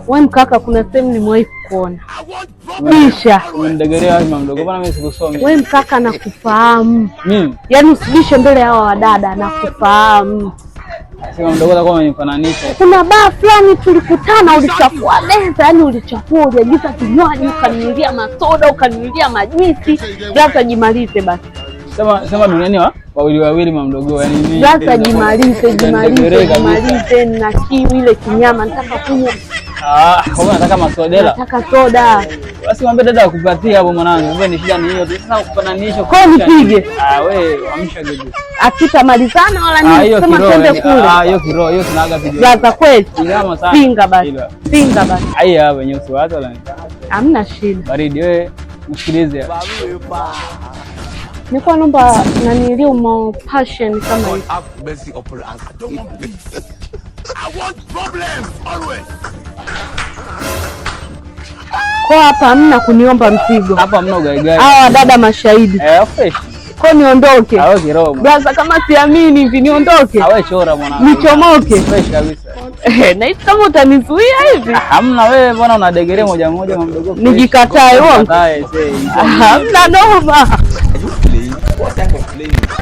We mkaka, kuna sehemu nimewahi kukuona. Bisha. Umenidegelea wapi, mama mdogo? Bwana, mimi sikusomi. We mkaka, nakufahamu. Mimi? Yaani usibishe mbele ya hawa wadada, nakufahamu. Sema mdogo, atakuwa amenifananisha. Kuna baa fulani tulikutana, ulichafua meza, yani ulichafua, uliagiza vinywaji, ukaninunulia masoda, ukaninunulia majuisi. Blaza, jimalize basi. Sema sema duniani wa wawili wawili, mama mdogo. Yaani mimi. Blaza, jimalize, jimalize, Unanidegelea kabisa. jimalize. Na kiu ile kinyama, nataka kunywa. Ah, kwa hiyo nataka masodela. Nataka soda. Basi mwambie dada akupatie hapo, mwanangu. Mwambie ni shida ni hiyo tu. Sasa kufananisha. Kwa hiyo nipige? Ah, wewe amsha kitu. Hatutamalizana wala Ah, nini, hiyo sema kiroho. twende Yani. kule. Ah, hiyo kiroho, hiyo tunaga pigo. Blaza, kweli? Kinyama sana. Pinga basi, Ila. pinga basi. Ai, hapa wenyewe usiwaze wala nini. Hamna shida. Baridi wewe msikilize. Nilikuwa naomba naniliu mo passion kama hivi. Have mercy upon us. I don't want peace. I want problems always. Kwa hapa hamna kuniomba mzigo. Hapa hamna ugaigai. Hawa wadada mashahidi. Eh, fresh. Kwa niondoke? Ah, wewe kiroho, mwana. Blaza, kama siamini hivi niondoke. Ah, wewe chora, mwanangu. Nichomoke. Fresh kabisa. Eh, na hivi kama utanizuia hivi. Ah, hamna, wewe bwana unadegelea moja moja, mama mdogo. Nijikatae, uongo? Katae, say. Hamna noma. Are you playing? What type of playing is